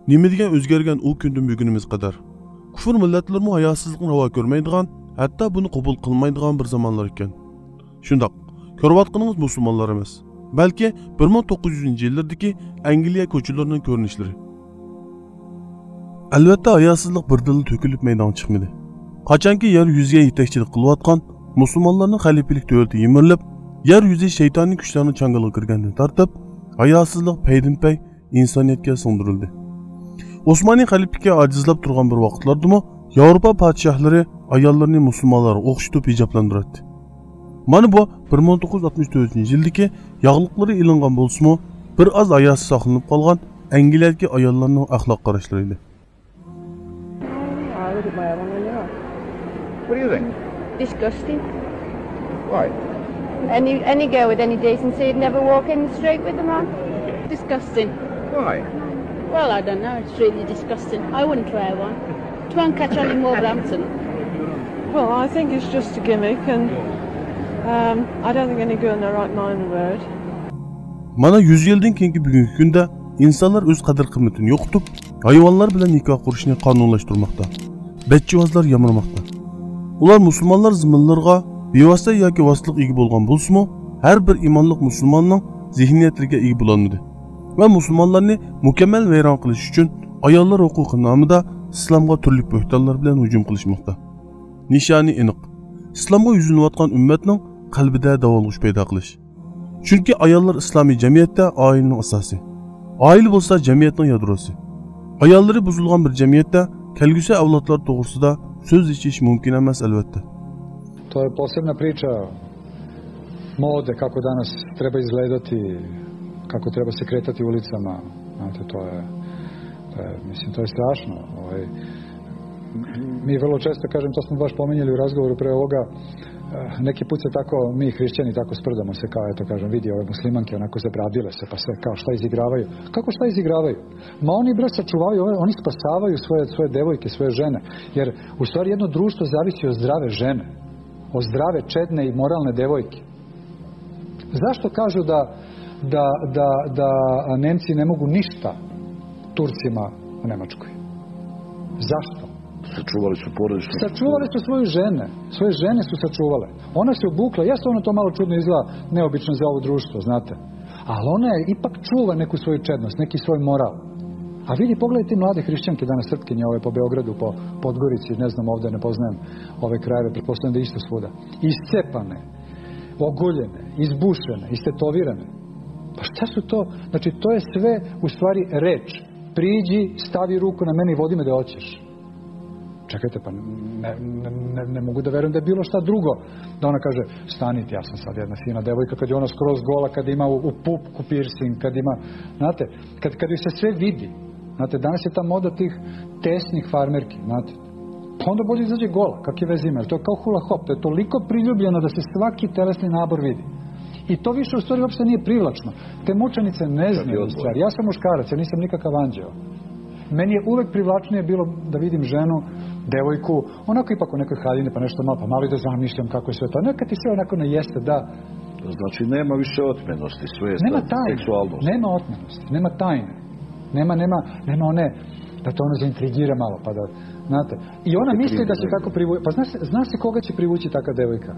nima degan o'zgargan u kundan bugunimiz qadar. Kufr millatlarmi hayosizlikni ravo ko'rmaydigan, hatto buni qabul qilmaydigan bir zamonlar ekan. Shundoq, ko'rayotganingiz musulmonlar emas, balki 1900-yillardagi Angliya ko'chalarining ko'rinishlari. Albatta hayosizlik birdil to'kilib maydonga chiqmadi. Qachonki yer yuziga yetakchilik qilayotgan musulmonlarning xalifalik davlati yemirilib, yer yuzi shaytonning kuchlarining changaliga kirgandan tortib, hayosizlik paydin-pay insoniyatga singdirildi. Osmoniy xaliflikka ojizlab turgan bir vaqtlardami Yevropa podshohlari ayollarni musulmonlarga o'xshatib hijoblantirdi. Mana bu 1964-yildagi yog'liqlari ilingan bo'lsa-mu, bir oz hayosiz saqlanib qolgan Angliyadagi ayollarning axloq qarashlari edi. What do you think? Disgusting. Why? Any girl with any decency would never walk in the street with them on. Disgusting. Why? Well, I don't know. It's really disgusting. I wouldn't wear one. Try and catch on in Wolverhampton. Well, I think it's just a gimmick, and I don't think any girl in their right mind would wear it. Mana 100 yildan keyingi bugungi kunda insonlar o'z qadr-qimmatini yo'qotib, hayvonlar bilan nikoh qurishni qonunlashtirmoqda. Betchivozlar yamirmoqda. Ular musulmonlar ziminlarga bevosita yoki vositalik ega bo'lgan bo'lsa-mu, har bir imonliq musulmonning zehniyatlariga ega bo'lolmadi. Va musulmonlarni mukammal vayron qilish uchun ayollar huquqi nomida islomga turli bo'htonlar bilan hujum qilishmoqda. Nishoni aniq. Islomga yuzilayotgan ummatning qalbida davolg'ish paydo qilish. Chunki ayollar islomiy jamiyatda oilaning asosi. Oila bo'lsa jamiyatning yadrosi. Ayollari buzilgan bir jamiyatda kelgusi avlodlar to'g'risida söz ichish mumkin emas albatta. To je posebna priča mode, kako danas treba izgledati, kako treba se kretati ulicama. Znate, mislim, to je strašno. Mi vrlo često, kažem, to smo baš pomenjali u razgovoru pre ovoga, neki put se tako, mi hrišćani tako sprdamo se kao, eto kažem, vidi ove muslimanke onako zabradile se, pa sve kao šta izigravaju. Kako šta izigravaju? Ma oni bre sačuvaju, oni spasavaju svoje devojke, svoje žene. Jer u stvari jedno društvo zavisi od zdrave žene, od zdrave, čedne i moralne devojke. Zašto kažu da Nemci ne mogu ništa Turcima u Nemačkoj? Zašto? Sačuvali su porodicu. Sačuvali su svoje žene su sačuvale. Ona se obukla, jasno ono to malo čudno izgleda, neobično za ovo društvo, znate. Ali ona je ipak čuva neku svoju čednost, neki svoj moral. A vidi, pogledaj ti mlade hrišćanke danas, Srpkinje ove po Beogradu, po Podgorici, ne znam ovdje, ne poznajem ove krajeve, pretpostavljam da je isto svuda. Iscepane, oguljene, izbušene, istetovirane. Pa šta su to? Znači, to je sve u stvari reč. Priđi, stavi ruku na mene i vodi me da hoćeš. Čekajte, pa ne mogu da verujem da je bilo šta drugo. Da ona kaže, stanite, ja sam sad jedna fina devojka, kad je ona skroz gola, kad ima u pupku piercing, kad ima, znate, kad joj se sve vidi. Znate, danas je ta moda tih tesnih farmerki, znate. Pa onda bolje izađe gola, kakve veze ima. To je kao hula hop, to je toliko priljubljeno da se svaki telesni nabor vidi. I to više u stvari uopšte nije privlačno. Te mučenice ne znaju u stvari. Ja sam muškarac, ja nisam nikakav anđeo. Meni je uvek privlačnije bilo da vidim ženu, devojku, onako ipak u nekoj haljini, pa nešto malo, pa malo i da zamišljam kako je sve to. Nekad ti sve onako najeste, da. Znači nema više otmenosti, sve je seksualnost. Nema otmenosti, nema tajne. Nema one, da to ono zaintrigira malo, pa da, znate. I ona misli da će tako privući, pa zna se koga će privući taka devojka.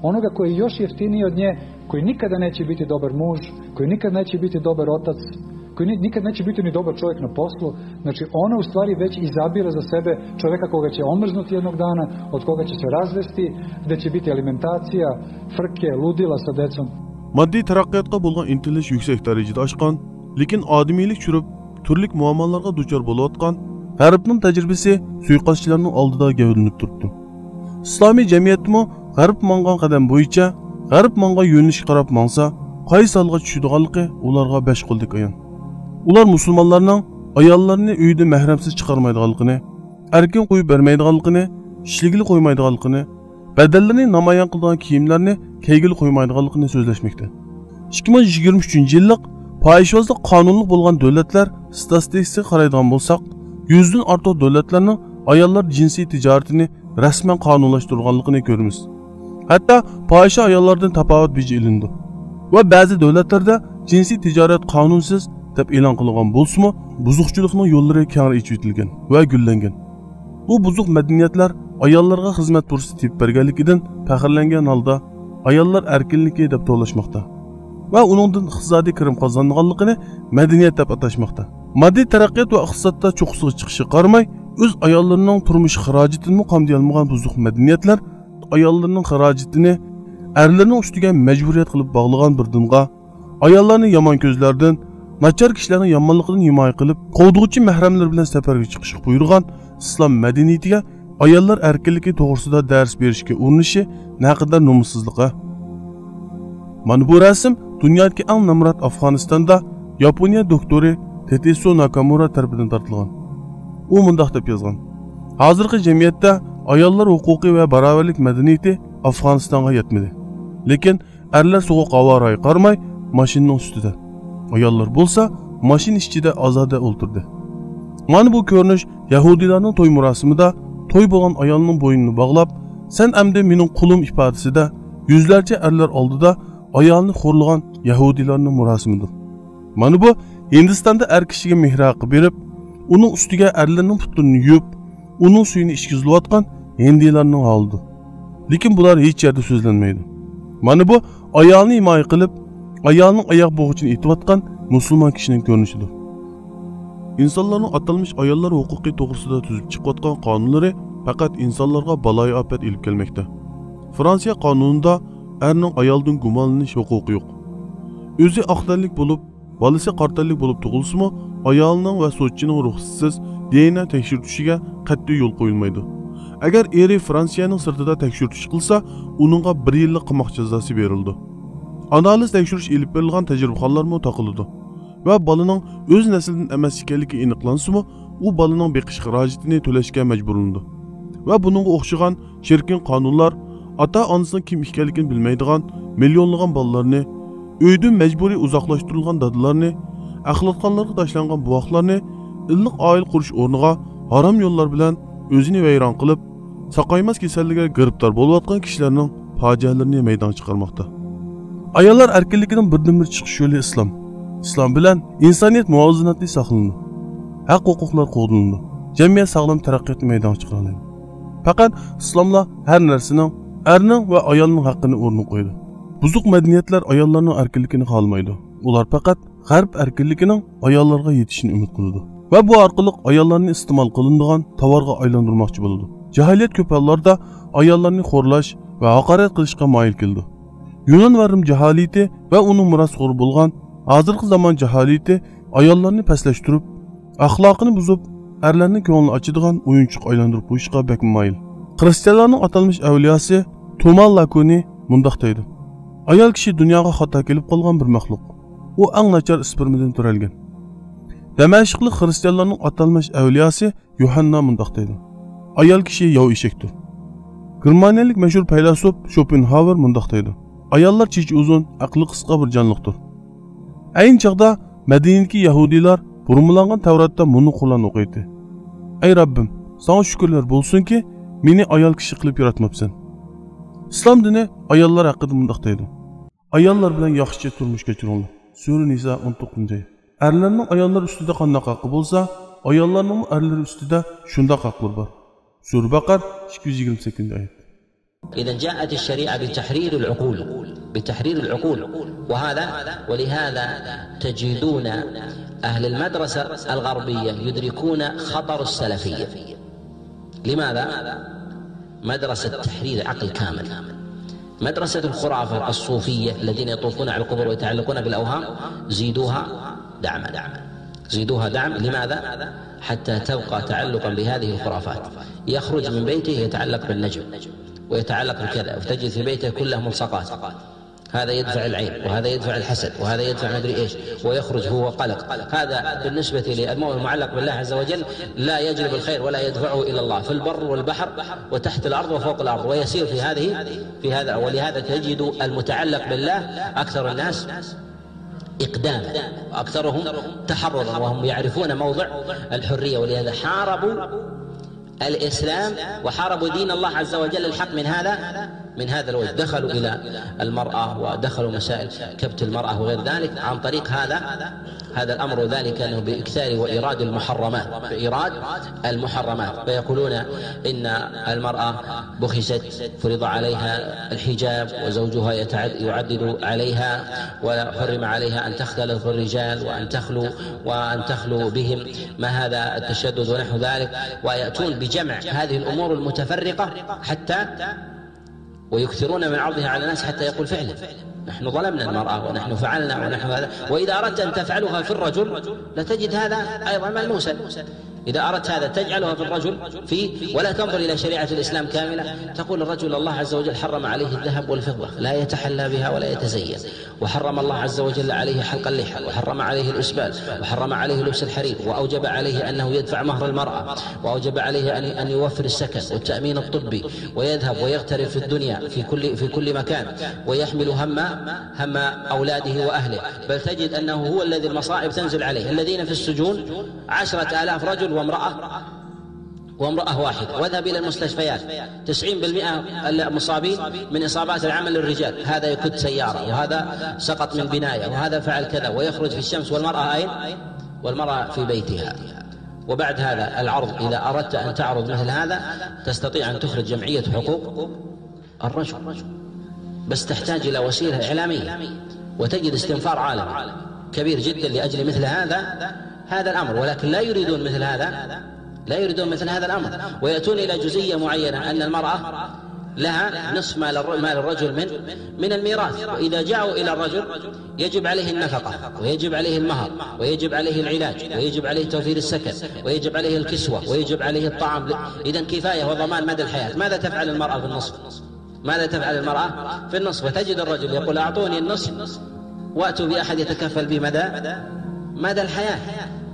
Onoga koji je još jeftiniji od nje, koji nikada neće biti dobar muž, koji nikada neće biti dobar otac, koji nikad neće biti ni dobar čovjek na poslu. Znači ona u stvari već izabira za sebe čovjeka koga će omrznuti jednog dana, od koga će se razvesti, gdje će biti alimentacija, frke, ludila sa decom. Maddi taraqqiyotga bo'lgan intilish yuksak darajada oshgan, lekin odamiylik churib, turli muammolarga duchor bo'layotgan G'arbning tajribasi suiqasdchilarning oldida gavdlanib turibdi. Islomiy jamiyatmi G'arb mongan qadam bo'yicha, G'arb mongan yo'nalishga qarab mangsa, qaysi holga tushadiganligi ularga besh qo'ldek ayon. Ular musulmonlarning ayollarni uyda mahramsiz chiqarmaydiganligini, erkin qo'yib bermaydiganligini, ishligili qo'ymaydiganligini, badallarini namoyon qilgan kiyimlarni kiygili qo'ymaydiganligini so'zlashmoqda. 2023-yillik fohishvozlik qonunli bo'lgan davlatlar statistikasiga qaraydigan bo'lsak, 100 dan ortiq davlatlarning ayollar jinsiy tijoratini rasman qonunlashtirganligini ko'ramiz. Hatto fohisha ayollardan tafovut beji ilindi. Va ba'zi davlatlarda jinsiy tijorat qonunsiz deb e'lon qilingan bo'lsa-mu, buzuqchilikning yo'llari keng ichitilgan va gullangan. Bu buzuq madaniyatlar ayollarga xizmat fursati tepib berganligidan faxrlangan holda ayollar erkinligi deb to'lashmoqda va uningdan iqtisodiy kirim qozonganligini madaniyat deb atashmoqda. Moddiy taraqqiyot va iqtisodda cho'qsiga chiqishi qaramay, o'z ayollarining turmush xarajatini qamday olmagan buzuq madaniyatlar ayollarning xarajatini erlarning ustiga majburiyat qilib bog'lagan bir dinga, ayollarni yomon ko'zlardan, nachar kishilarning yomonligidan himoya qilib, qovdug'uchi mahramlar bilan safarga chiqishga buyurgan islom madaniyatiga ayollar erkinligi to'g'risida dars berishga urinishi naqadar nomussizlik. Mana bu rasm dunyodagi eng namrat Afg'onistonda Yaponiya doktori Tetsuo Nakamura tarafidan tortilgan. U mundaq deb yozgan: "Hozirgi jamiyatda ayollar huquqi va barobarlik madaniyati Afg'onistonga yetmadi. Lekin erlar sovuq havoga qaramay mashinaning ustida, ayollar bo'lsa mashina ichida ozoda o'ltirdi." Mana bu ko'rinish Yahudilarning to'y marosimida to'y bo'lgan ayolning bo'ynini bog'lab, "Sen endi mening qulim" ifodasida yuzlarcha erlar oldida ayolni xo'rlagan Yahudilarning marosimidir. Mana bu Hindistonda er kishiga mehr haqqi berib, uning ustiga erlarning putlarini yuvib, uning suyini ishkizilayotgan hindilarning holidir. Lekin bular hech yerda so'zlanmaydi. Mana bu ayolni himoya qilib, ayolning oyoq bo'g'ichini etayotgan musulmon kishining ko'rinishidir. İnsanlarning atalmış ayollar huquqi to'g'risida tuzib chiqayotgan qonunlari faqat insonlarga baloyi ofat ilib kelmoqda. Fransiya qonunida erning ayoldan gumonlanish huquqi yo'q. O'zi aqdallik bo'lib, bolasi qartallik bo'lib tug'ilsa-mu, ayolning va sudchining ruxsatsiz DNA tekshirtishiga qat'iy yo'l qo'yilmaydi. Agar eri Fransiyaning sirtida tekshirtish qilsa, uningga 1 yillik qamoq jazosi berildi. Analiz tekshirish ilib berilgan tajribaxonlarmi taqildi. Va bolaning o'z naslidan emas ekanligi aniqlansa-mu, u bolaning beqish xarajatini to'lashga majburlandi. Va buningga o'xshagan shirkin qonunlar ota-onasining kim ekanligini bilmaydigan millionlagan bolalarni, uydan majburiy uzoqlashtirilgan dadalarni, axlatxonalarga tashlangan buvoqlarni illiq oila qurish o'rniga harom yo'llar bilan o'zini vayron qilib, saqaymas kasallikka giribtor bo'layotgan kishilarning fojialarini maydonga chiqarmoqda. Ayollar erkinligining birdan-bir chiqish yo'li islom. İslam bilan insoniyat muvozanatli saqlanadi. Haq huquqlar qo'llanadi. Jamiyat sog'lom taraqqiyotni maydonga chiqaradi. Faqat islomla har narsaning erning va ayolning haqqini o'rniga qo'ydi. Buzuq madaniyatlar ayollarning erkinligini xohlamaydi. Ular faqat g'arb erkinligining ayollarga yetishini umid qiladi va bu orqali ayollarni iste'mol qilinadigan tovarga aylantirmoqchi bo'ladi. Jahiliyat ko'p hollarda ayollarni xo'rlash va haqorat qilishga moyil keldi. Yunon va Rim jaholati va uning mirosxo'ri bo'lgan hozirgi zamon jaholati ayollarni paslashtirib, axloqini buzib, erlarni ko'ngli ochadigan o'yinchoq aylantirib qo'yishga bakma moyil. Xristianlarning atalmish avliyosi Tomal Lakoni mundaq deydi: "Ayol kishi dunyoga xato kelib qolgan bir maxluq. U eng nachar spermadan turalgan." Damashqlik xristianlarning atalmish avliyosi Yohanna mundaq deydi: "Ayol kishi yov eshakdir." Germaniyalik mashhur faylasuf Schopenhauer mundaq deydi: "Ayollar chechi uzun, aqli qisqa bir jonliqdir." Ayni chaqda Madinadagi Yahudilar burumlangan Tavratda buni Qur'on o'qiydi. "Ey Rabbim, sana shukrlar bo'lsinki, meni ayol kishi qilib yaratmabsan." Islom dini ayollar haqida mundaq deydi: "Ayollar bilan yaxshi turmush kechiringlar." Sura Nisa 19. Erlarning ayollar ustida qanday haqqi bo'lsa, ayollarning erlar ustida shunday haqqlar bor. Sura Baqara 228-oyat. إذا جاءت الشريعة بتحرير العقول ولهذا تجدون أهل المدرسة الغربية يدركون خطر السلفية. لماذا؟ مدرسة تحرير عقل كامل. مدرسة الخرافة الصوفية الذين يطوفون على القبور ويتعلقون بالأوهام زيدوها دعم. لماذا؟ حتى تبقى تعلقا بهذه الخرافات. يخرج من بيته يتعلق بالنجم ويتعلق بكذا، وتجد في بيته كله ملصقات، هذا يدفع العين وهذا يدفع الحسد وهذا يدفع ما ادري ايش، ويخرج هو قلق. هذا بالنسبه للمؤمن المعلق بالله عز وجل لا يجلب الخير ولا يدفعه الى الله في البر والبحر وتحت الارض وفوق الارض، ويسير في هذا. ولهذا تجد المتعلق بالله اكثر الناس اقداما واكثرهم تحررا، وهم يعرفون موضع الحريه، ولهذا حاربوا الإسلام وحاربوا دين الله عز وجل الحق من هذا من هذا الوجه دخلوا إلى المرأة ودخلوا مسائل كبت المرأة وغير ذلك عن طريق هذا الأمر، ذلك أنه بإكثار وإيراد المحرمات، فيقولون إن المرأة بخست فرض عليها الحجاب وزوجها يعدد عليها وحرم عليها أن تختلط بالرجال وأن تخلو بهم، ما هذا التشدد ونحو ذلك، ويأتون بجمع هذه الأمور المتفرقة حتى ويكثرون من عرضها على الناس حتى يقول فعلا نحن ظلمنا المرأة ونحن فعلنا ونحن هذا. وإذا أردت أن تفعلها في الرجل لتجد هذا أيضا ملموسا. إذا أردت هذا تجعلها في الرجل ولا تنظر إلى شريعة الإسلام كاملة، تقول الرجل الله عز وجل حرم عليه الذهب والفضة لا يتحلى بها ولا يتزين، وحرم الله عز وجل عليه حلق اللحى، وحرم عليه الإسبال، وحرم عليه لبس الحرير، وأوجب عليه أنه يدفع مهر المرأة، وأوجب عليه أن يوفر السكن والتأمين الطبي، ويذهب ويغترب في الدنيا في كل مكان، ويحمل هم أولاده وأهله. بل تجد أنه هو الذي المصائب تنزل عليه. الذين في السجون 10,000 رجل وامرأة واحدة، واذهب إلى المستشفيات 90% المصابين من إصابات العمل للرجال، هذا يكد سيارة، وهذا سقط من بناية، وهذا فعل كذا، ويخرج في الشمس، والمرأة أين؟ والمرأة في بيتها. وبعد هذا العرض، إذا أردت أن تعرض مثل هذا تستطيع أن تخرج جمعية حقوق الرجل، بس تحتاج إلى وسيلة إعلامية، وتجد استنفار عالمي كبير جدا لأجل مثل هذا الأمر، ولكن لا يريدون مثل هذا الأمر، ويأتون إلى جزئية معينة أن المرأة لها نصف مال الرجل من الميراث، وإذا جاءوا إلى الرجل يجب عليه النفقة، ويجب عليه المهر، ويجب عليه العلاج، ويجب عليه توفير السكن، ويجب عليه الكسوة، ويجب عليه الطعام، إذا كفاية وضمان مدى الحياة. ماذا تفعل المرأة في النصف؟ وتجد الرجل يقول أعطوني النصف وأتوا بأحد يتكفل به مدى الحياة.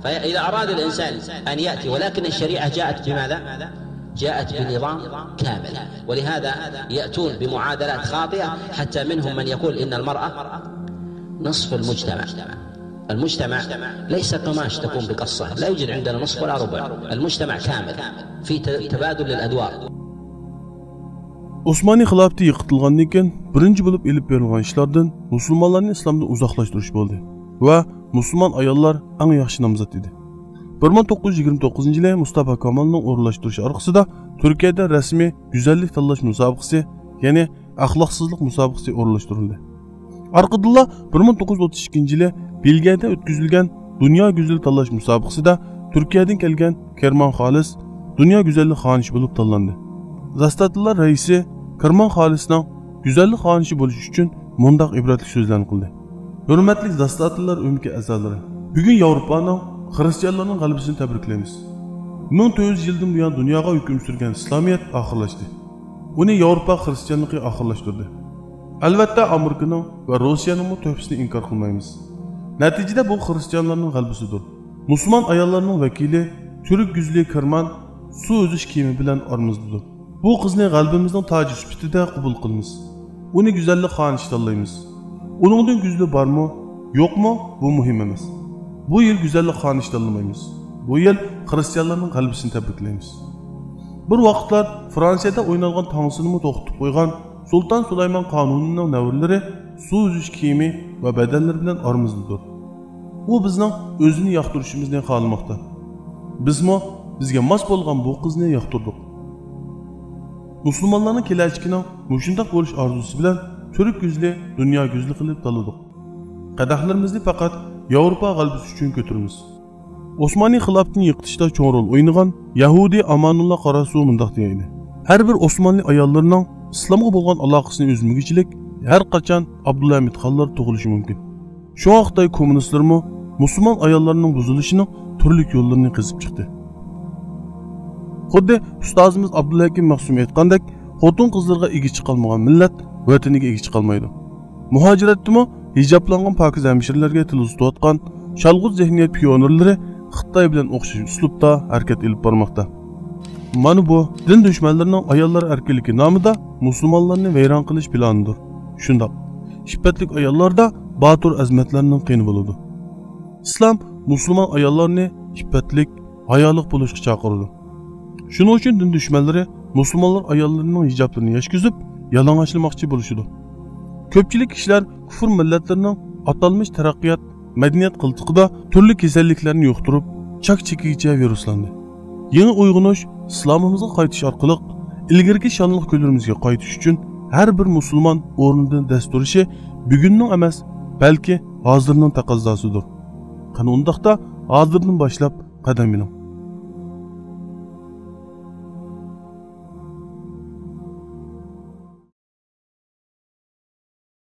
فإذا أراد الإنسان أن يأتي، ولكن الشريعة جاءت بماذا؟ جاءت بنظام كامل، ولهذا يأتون بمعادلات خاطئة، حتى منهم من يقول إن المرأة نصف المجتمع ليس قماش تكون بقصة، لا يوجد عندنا نصف ولا ربع، المجتمع كامل في تبادل للأدوار. Osmanlı xilafati yiqitilgandan keyin birinchi bo'lib elib berilgan ishlardan musulmonlarni islomdan uzoqlashtirish bo'ldi va musulmon ayollar eng yaxshi nomzod edi. 1929-yili Mustafa Kemalning o'rinlashtirishi orqasida Turkiyada rasmiy go'zallik tanlash musobaqasi, ya'ni axloqsizlik musobaqasi o'rinlashtirildi. Orqadan 1932-yili Belgiyada o'tkazilgan Dunyo go'zallik tanlash musobaqasida Turkiyadan kelgan Kerman Xolis Dunyo go'zallik xonishi bo'lib tanlandi. Zastatlılar raisi Kerman Xolisning go'zallik xonishi bo'lish uchun mundaq ibratli so'zlarni qildi. Hurmatli zastatlılar umki a'zolari, bugun Yevropaning xristianlarning g'alabasini tabriklaymiz. 1400 yildan buyon dunyoga hukm surgan islomiyat oxirlashdi. Uni Yevropa xristianligi oxirlashtirdi. Albatta Amerikaning va Rossiyaning tuhfasini inkor qilmaymiz. Natijada bu xristianlarning g'alabasidir. Musulmon ayollarning vakili Türk güzli Kerman su o'zish kiyimi bilan oramizdadir. Bu qizni qalbimizning toji sifatida qabul qilamiz. Uni go'zallik xonishi tanlaymiz. Uningdan güzli bormi, yo'qmi, bu muhim emas. Bu yil go'zallik xonishi tanlamaymiz. Bu yil xristianlarning qalbisini tabriklaymiz. Bir vaqtlar Fransiyada o'ynalgan tangsini to'xtatib qo'ygan Sultan Sulaymon qonunining navrlari su o'zish kiyimi va badallari bilan oramizdadir. U bizning o'zini yoqtirishimizni xohlamoqda. Bizga mos bo'lgan bu qizni yoqtirdik. Musulmonlarning kelajagining mushundaq bo'lish orzusi bilan Türk güzli dunyo güzli qilib tanladik. Qadahlarimizni faqat Yevropa g'alabasi uchun ko'taramiz. Osmoniy xilofatni yiqitishda cho'ng rol o'ynagan Yahudi Amanullah Qarasu mundaq deydi. Har bir Osmonli ayollarining islomga bo'lgan aloqasini o'zmigichilik har qachon Abdulhamid Xonlar tug'ilishi mumkin. Shu vaqtda kommunistlarmi musulmon ayollarining buzilishining turli yo'llarini qizib chiqdi. Xuddi ustozimiz Abdullakim Maqsum aytgandek, xotin qizlarga ega chiqolmagan millat vataniga ega chiqolmaydi. Muhojiratdimi hijoblangan pokiz hamshirlarga til uzatayotgan shalg'ut zehniyat pionerlari Xitoy bilan o'xshash uslubda harakat olib bormoqda. Mana bu din dushmanlarining ayollar erkinligi nomida musulmonlarni vayron qilish planidir. Shundoq, shiffatli ayollarda botur azmatlarning qiyni bo'ladi. Islom musulmon ayollarni shiffatli, hayoliq bo'lishga chaqiradi. Shuning uchun din dushmanlari musulmonlar ayollarining hijoblarini yashkizib, yalang'ochlamoqchi bo'lishidi. Ko'pchilik kishilar kufr millatlarining atalmış taraqqiyot madaniyat qiltiqida turli kasalliklarni yuqtirib, chak-chekigacha viruslandi. Yangi uyg'unish islomimizga qaytish orqali ilgirki shonliq kunlarimizga qaytish uchun har bir musulmon o'rnidan dast turishi bugunning emas, balki hozirning taqozzosidir. Qani undaqda hozirdan boshlab qadam iling.